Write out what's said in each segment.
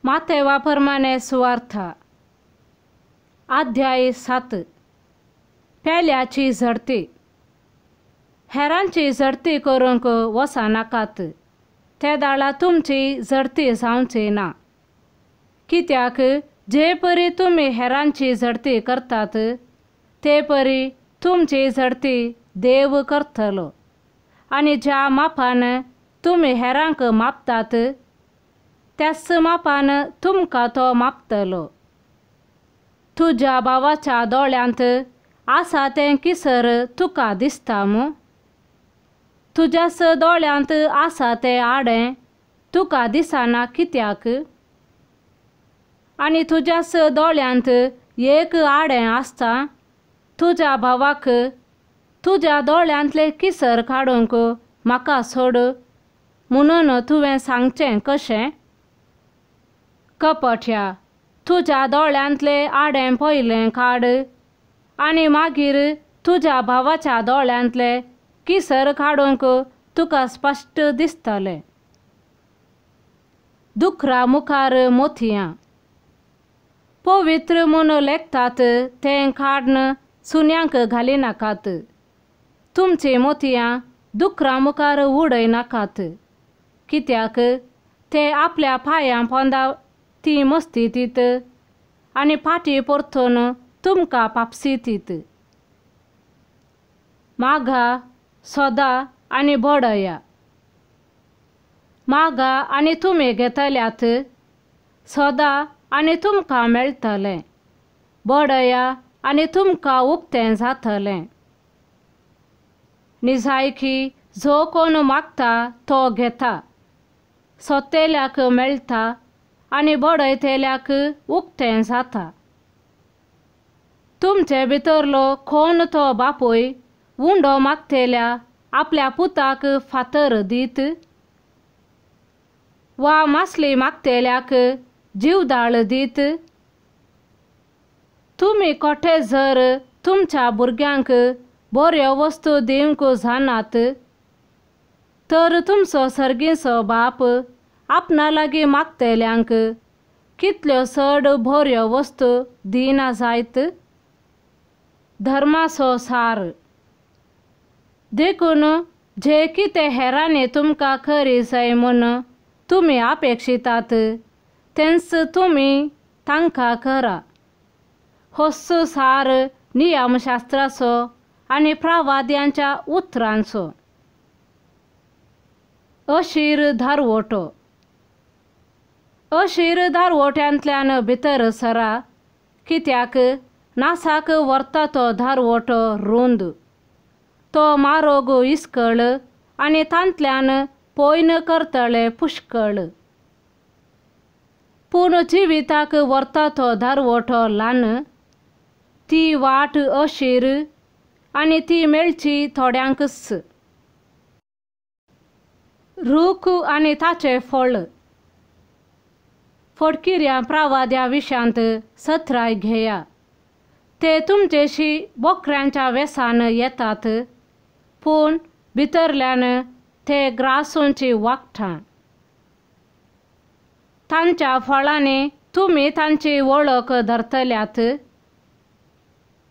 मातेवा परमाने सुवार्था अध्याय 7. पेल्याची झडती. हेरांची झडती करूंक वचनाकात, तेदाळा तुमची झडती जावची ना. कित्याक जे परी तुमी हेरांची झडती करतात ते परी तुमची झडती देव करतलो, आनी ज्या मापान तुमी हेरांक मापतात त्याच मापान तुमकां तो मापतलो. तुज्या भावाच्या दोळ्यांत आसा तें किसर तुका दिसता मू? तुज्याच दोळ्यांत आसा तें आडें तुका दिसना कित्याक? आनी तुज्याच दोळ्यांत एक आडें आसता तुज्या भावाक तुज्या दोळ्यांतलें किसर काडूंक म्हाका सोड म्हणून तुवें सांगचें कशें? कपट्या, तुज्या दोळ्यांतलें आडें पयलें काड आनी मागीर तुज्या भावाच्या दोळ्यांतलें किसर काडूंक तुका स्पश्ट दिसतलें. दुकरा मुखार मोतयां. पवित्र म्हूण लेखतात तें काडून सुण्यांक घालिनाकात. तुमचीं मोतयां दुकरा मुखार उडयनाकात, कित्याक ते आपल्या पांयां पोंदा ती मस्ती दीत आनी फाटीं परतून तुमकां पापसी दीत. मागा, सोदा आनी बडया. मागा आनी तुमी घेतल्यात, सोदा आनी तुमकां मेळटलें, बडया आनी तुमकां उक्तें जातलें. निजायकी जो कोण मागता तो घेता, सोदतेल्याक मेळटा आनी बडयतेल्याक उक्तें जाता. तुमचे भितरलो कोण तो बापूय उंडो मागतेल्या आपल्या पुताक फातर दीत वा मासली मागतेल्याक जीवदाळ दीत? तुमी कोठे जर तुमच्या भुरग्यांक बऱ्यो वस्तू दिवंक जाणात तर तुमचो सर्गीचो बाप आपणा लागीं मागतेल्यांक कितल्यो चड बऱ्यो वस्तू दिना जायत? धर्माचो सार. देखून जे कितें हेरांनी तुमकां करी जाय म्हूण तुमी अपेक्षितात तेंच तुमी तांकां करा. होच सार नियमशास्त्राचो आनी प्रवाद्यांच्या उतरांचो. अशीर दारवटो. अशीर दारवट्यांतल्यान भितर सरा, कित्याक नासाक व्हरता तो दारवटो रुंद, तो मारोग इस्कळ आनी तांतल्यान पयन करतले पुष्कळ. पूण जिविताक व्हरता तो दारवटो ल्हान, ती वाट अशीर आनी ती मेळची थोड्यांकच. रूख आनी ताचें फळ. फटकिऱ्या प्रवाद्या विशांत सत्राय घेया. ते तुमचेशी बोकऱ्यांच्या वेसान येतात, पूण भितरल्यान ते ग्रासूंची वागठां. तांच्या फळांनी तुमी तांची वळख धरतल्यात.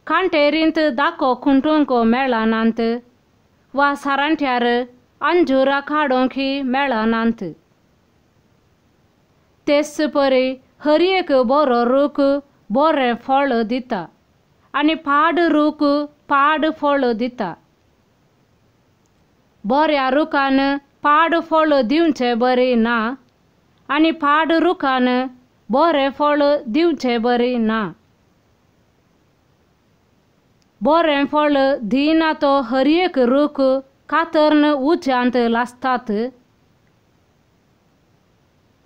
कांटेरींत दाको खुंटूंक मेळनात वा सारांट्यार अंजुरा काडूंक मेळनात. तेच परी हर एक बरो रूख बरें फळ दिता आनी पाड रूख पाड फळ दिता. बऱ्या रुखान पाड फळ दिवचें बरें ना आनी पाड रुखान बरें फळ दिवचें बरें ना. बरें फळ दिना तो हर एक रूख कातरून उज्यांत लासतात.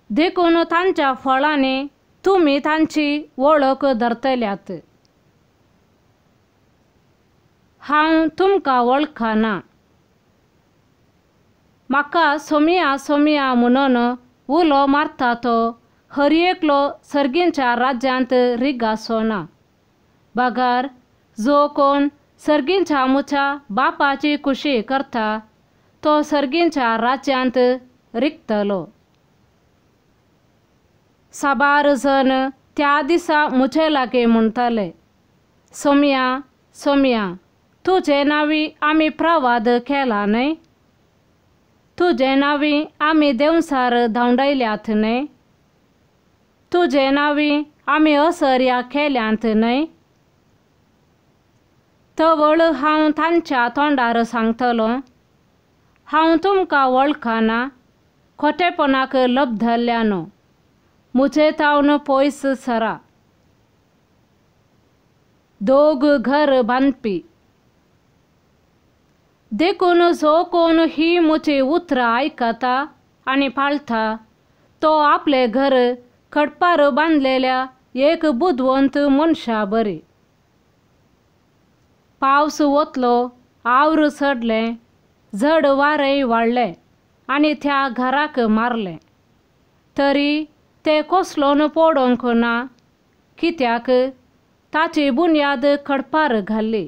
देखून तांच्या फळांनी तुमी तांची वळख धरतल्यात. हांव तुमकां वळखना. म्हाका सोमिया सोमिया म्हणून उलो मारता तो हर एकलो सर्गींच्या राज्यांत रिगासो ना, बगर जो कोण सर्गींच्या मुच्या बापाची खुशी करता तो सर्गींच्या राज्यांत रिगतलो. साबार जण त्या दिसा म्हजे लागीं म्हणटाले, सोमया सोमया, तुजे नांवी आमी प्रवाद केला न्हय? तुजे नांवी आमी देंवसार धांवडायल्यात न्हय? तुजे नांवी आमी असर्या केल्यांत न्हय? तवळ हांव तांच्या तोंडार सांगतलो, हांव तुमकां वळखना, खोटेपणाक लब्धल्यानो, म्हजे तावन पयस सरा. दोग घर बांदपी. देखून जो कोण ही म्हजी उतरां आयकता आनी पाळटा तो आपलें घर खडपार बांदलेल्या एक बुदवंत मनशा बरी. पावस वतलो, आवर चडलें, झड वारें वाडलें आनी त्या घराक मारलें, तरी तें कोसलोन पडोवंक ना, कित्याक ताची बुन्याद खडपार घाल्ली.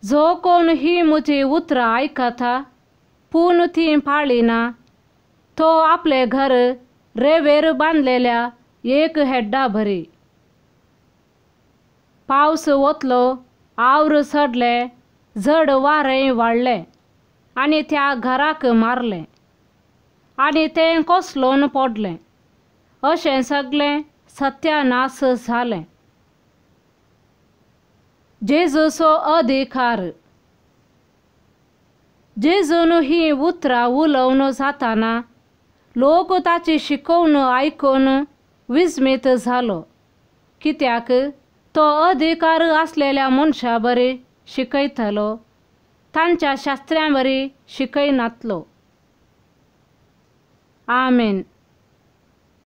जो कोण ही म्हजी उतरां आयकता पूण तीं पाळिना तो आपलें घर रेंवेर बांदलेल्या एक हेड्डा बरी. पावस वतलो, आवर चडलें, झड वारें वाडलें आनी त्या घराक मारलें आनी तें कोसलोन पडलें. अशें सगळें सत्यानाश जालें. जेजूचो अधिकार. जेजून ही उतरां उलोवन जाताना लोक ताची शिकोवन आयकून विस्मीत जालो, कित्याक तो अधिकार आसलेल्या मनशा बरी शिकयतलो, तांच्या शास्त्र्यां बरी शिकयनातलो. आमेन.